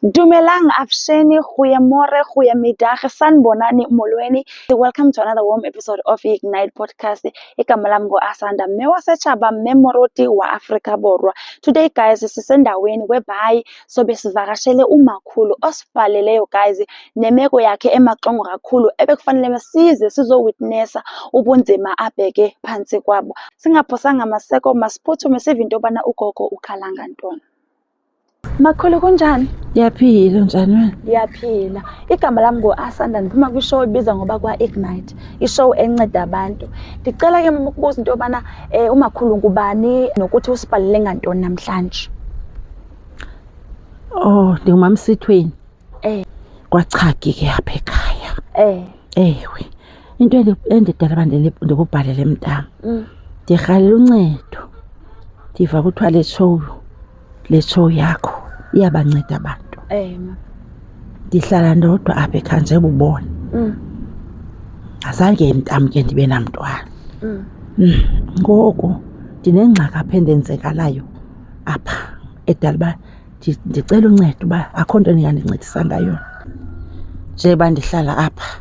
Dumelang, Avuxeni, Goeiemôre, Goeiemiddag, Sanibonani, Molweni. Welcome to another warm episode of Ignite Podcast. Igama lam ngu-Asanda, mme wa setšhaba, mme moruti wa Afrika Borwa. Today guys, sisendaweni whereby sobe sivakashele umakhulu osibhaleleyo guys nemeko yakhe emaxongo kakhulu ebekufanele size sizowitnessa ubunzima abheke phantsi kwabo. Singaphosanga maseko, masiphuthume sive into yobana ugogo ukhala ngantoni. Makhulu, kunjani? Ndiyaphila, unjani wena? Ndiyaphila. Igama lam ngu-Asanda, ndiphuma kwishow ebizwa ngoba kwa-Ignite, ishow enceda abantu. Ndicela ke mama ukubuza into yobana umakhulu ngubani nokuthi usibhalele ngantoni namhlanje. Oh, ndingumamsithweni. KwaChaki ke apha ekhaya. Ewe. Into endidala uba ndikubhalele mntama. Ndirhalela uncedo. Ndiva kuthiwa le show yakho iyabanceda abantu. Ma. Ndihlala ndodwa apha ekhaya njengoba ubona. Azange mntam ke ndibe namntwana. Ngoku ndinengxaki apha endenzekalayo apha edala uba ndicela uncedo uba akho nto ningandincedisa ngayo. Njengoba ndihlala apha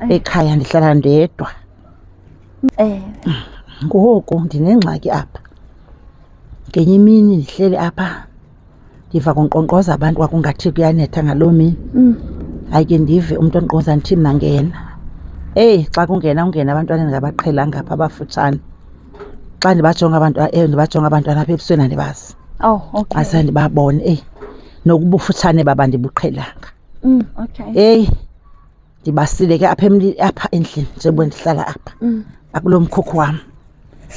ekhaya ndihlala ndedwa. Ngoku ndinengxaki apha. Ngenye imini ndihleli apha ndiva kunkqonkqoza abantu, kwakungathi kuyanetha ngaloo mini. Hayi ke ndive umntu onkqonkqoza, ndithi mna ngena. Eyi, xa kungena kungena abantwana endingabaqhelanga apha abafutshane. Xa ndibajonga abantu, ndibajonga abantwana apha ebusweni andibazi. Ase ndibabone, eyi, nokubufutshane baba andibuqhelanga. Eyi, ndibasile ke apha apha endlini njengoba ndihlala apha. Akulo mkhukhu wam.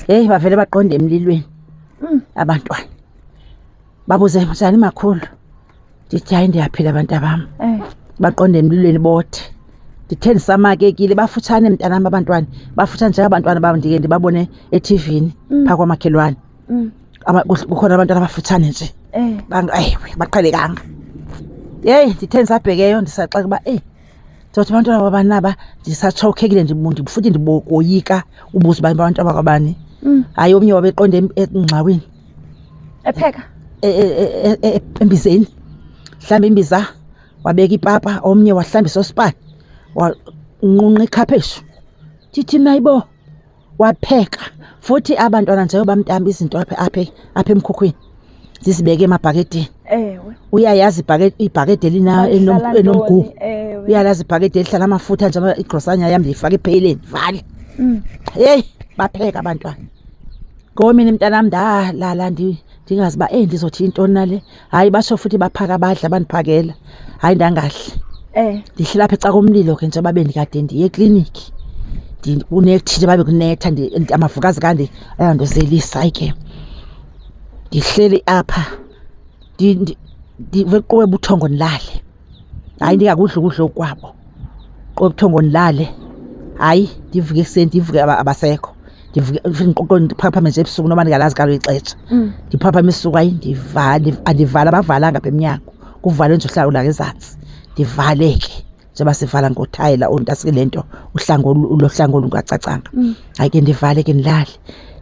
Heyi, bavele baqonde emlilweni abantwana. Babuze, njani makhulu? Ndithi hayi, ndiyaphila bantabam. Baqonde emlilweni bothe. Ndithe ndisamakekile, bafutshane mntanam abantwana, bafutshane njengabantwana bam ndike ndibabone ethivini phaa kwamakhelwane. Kukhona abantwana abafutshane nje. Ewe, baqhelekanga. Yeyi, ndithe ndisabhekeyo ndisaxeka uba eyi, ndizothi abantwana babani aba, ndisatshawukhekile futhi ndibokoyika ubuza uba abantwana bakabani. Hayi, omnye wabe eqonde engxaweni. Epheka? Embizeni. Hlamba imbiza, wabeka ipapa, omnye wahlamba isosipani, wanqunqa ikhapheshu. Ndithi mna hayibo, wapheka. Futhi abantwana njengoba mntam izinto apha emkhukwini zizibeke emabhakedeni. Uyayazi ibhakede Bahlala enomgubo. ntoni? Ewe. Uyalazi ibhakede elihlala amafutha nje, igrosanya yam ndiyifaka epheyileni, vale. Heyi, bapheka abantwana. Ngomini mntanam ndalala ndingazi uba eyi ndizothi yintoni na le. Hayi, batsho futhi baphaka badla bandiphakela. Hayi, ndangadli. Ndihleli apha ecakomlilo ke njengoba bendikade ndiye ekliniki. Kunethile babe kunetha, amavukazi kandi ayandozelisa. Hayi ke ndihleli apha ndive quwe buthongo ndilale. Hayi, ndingakudli ukudla okwabo. Quwe buthongo ndilale. Hayi, ndivuke ekuseni, ndivuke abasekho. Ndivuke ndiqoqo ndiphaphame nje ebusuku noba ndingalazi kaloku ixesha. Ndiphaphame ebusuku, hayi ndivale, andivali, abavalanga apha emnyango. Kuvalwe nje uhlanga langezantsi. Ndivale ke njengoba sivala ngothayela ontasi le nto uhlango lo hlango olungacacanga. Hayi ke ndivale ke ndilale.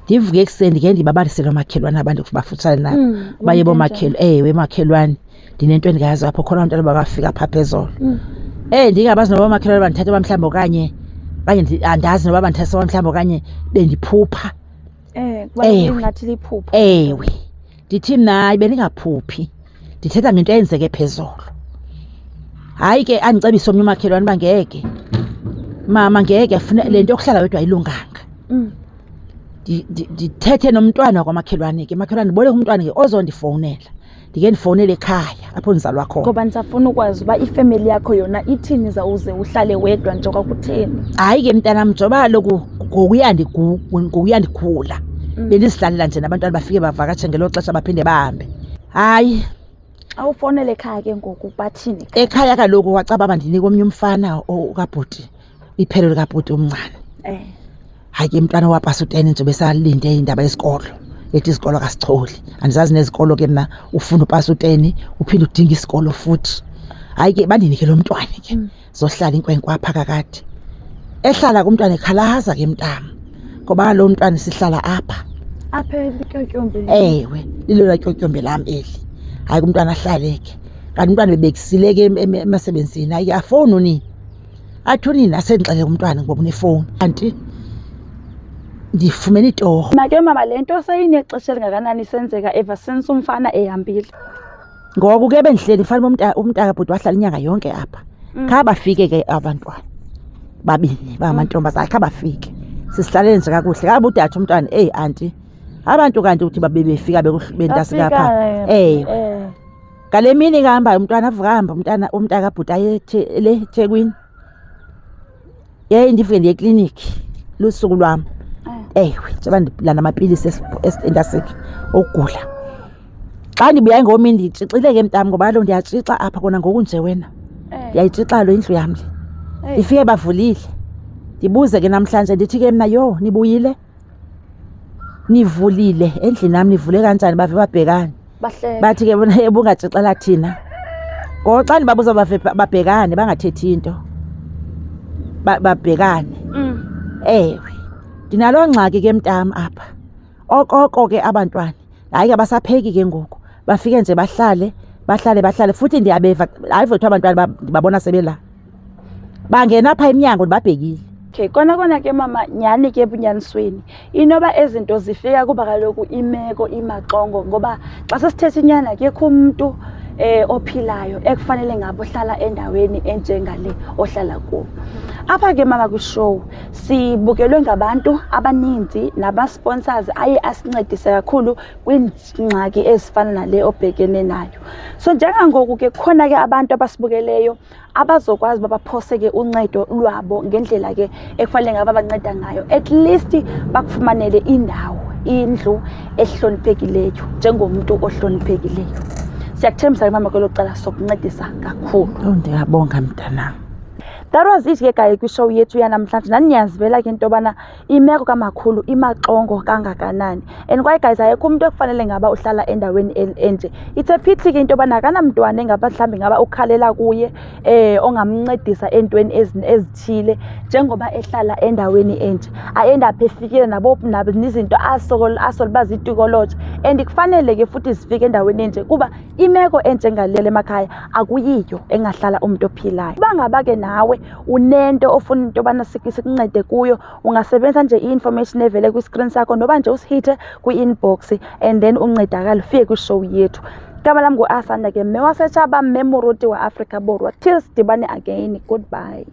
Ndivuke ekuseni ndike ndibabalisele oomakhelwane abantu bafutshane nabo. Baye bomakhelwane, ewe makhelwane, ndinento endingayazi apho khona abantwana bakafika phaa phezolo. Ndingabazi noba oomakhelwane bandithatha uba mhlawumbi okanye andazi noba bandithatha uba mhlawumbi okanye bendiphupha. Kuba ingathi liphupha. Ewe. Ndithi mna hayi bendingaphuphi. Ndithetha ngento eyenzeke phezolo. Hayi ke andicebise omnye umakhelwane uba ngeke. Mama ngeke, funa le nto yokuhlala wedwa ayilunganga. Ndithethe nomntwana kwamakhelwane ke, makhelwane ndiboleke umntwana ke ozondifowunela. Ndike ndifowunele ekhaya apho ndizalwa khona. Ngoba ndisafuna ukwazi uba ifemeli yakho yona ithini zawuze uhlale wedwa nje kwakutheni. Hayi ke mntanam, njengoba kaloku ngokuya ndikhula. Bendizihlalela nje nabantwana bafike bavakatshe ngelo xesha baphinde bahambe. Hayi. Xa ufowunele ekhaya ke ngoku bathini? Ekhaya kaloku wacaba bandinika omnye umfana kabhuti, iphelo likabhuti omncane. Hayi ke mntwana wapasa u-10 nje besalinde indaba yesikolo. Ethi isikolo akasicholi. Andizazi nezikolo ke mna, ufunda upasa u-10 uphinde udinge isikolo futhi. Hayi ke bandinike lo mntwana ke. Zohlala inkwenkwe apha kakade. Ehlala kumntwana ekhalaza ke mntama. Ngoba lo mntwana sihlala apha. Apha etyotyombe. Ewe, lilona tyotyombe lam eli. Hayi kumntwana ahlale ke. Kanti umntwana bebekisile ke emasebenzini. Hayi ke afowuni unina, athi unina asendixelele umntwana ngoba unefowuni, kanti ndifumene itorho. Make mama, le nto seyinexesha elingakanani isenzeka ever since umfana ehambile? Ngoku ke bendihleli, fanele umntakabhuti wahlala inyanga yonke apha. Kha bafike ke abantwana babini bangamantombazana, kha bafike sisihlalele nje kakuhle. Kabe udatsho umntwana, eyi anti, abantu kanti uthi babe befika bentasika pha. Ewe. Ngale mini kahambayo umntwana, avuka ahambe umntana, umntakabhuti aye le eThekwini. Yeyi, ndifike ndiye ekliniki, lusuku lwam. Ewe, njengoba ndilanda amapilisi entasiki okugula. Xa ndibuya ngomini nditshixile ke mntam, ngoba kaloku ndiyatshixa apha kona ngoku nje wena. Ndiyayitsixa lo indlu yam le. Ndifike bavulile. Ndibuze ke namhlanje, ndithi ke mna, yho, nibuyile? Nivulile endlini yam, nivule kanjani? Bave babhekane. Bahleka. Bathi ke bona ebungatshixela thina. Ngoku xa ndibabuza bave babhekane bangathethi into. Babhekane. Ewe. Ndinaloo ngxaki ke mntam apha. Okoko ke abantwana. Hayi ke abasapheki ke ngoku. Bafike nje bahlale, bahlale, bahlale, futhi ndiyabeva. Hayi vothu abantwana ndibabona sebela. Bangena apha emnyango ndibabhekile. Okay, kona kona ke mama, nyhani ke ebunyanisweni inoba ezinto zifika kuba kaloku imeko imaxongo, ngoba xa sesithetha inyani akekho umntu ophilayo ekufanele ngabe uhlala endaweni enjengale ohlala kuyo. Apha ke mama kwishow sibukelwe ngabantu abaninzi nama-sponsors aye asincedise kakhulu kwiingxaki ezifana nale obhekene nayo. So njengangoku ke kukhona ke abantu abasibukeleyo abazokwazi uba baphose ke uncedo lwabo ngendlela ke ekufanele ngaba banceda ngayo, at least bakufumanele indawo, indlu ehloniphekileyo njengomntu ohloniphekileyo. Siyakuthembisa ke mama kwelo cala sokuncedisa kakhulu. Oh, ndiyabonga mntanam. That was it ke guys kwishow yethu yanamhlanje. Nandiyazivela ke into yobana imeko kamakhulu imaxongo kangakanani. And kwaye guys, ayekho umntu ekufanele ngaba uhlala endaweni enje. It's a pity ke into yobana akanamntwana engaba mhlawumbi ngaba ukhalela kuye, ongamncedisa entweni ezithile njengoba ehlala endaweni enje. Aend up efikile nabo nabo nezinto asola uba ziitikoloji, and kufanele ke futhi zifike endaweni enje kuba imeko enjengale emakhaya akuyiyo engahlala umntu ophilayo. Uba ngaba ke nawe unento ofuna into yobana sikuncede kuyo, ungasebenzisa nje i-information evele kwi-screen sakho noba nje usihithe kwi-inbox and then uncedakale ufike kwishow yethu. Igama lam ngu-Asanda ke, mme wasetshaba, mme moruti wa Afrika Borwa. Till sidibane again, goodbye.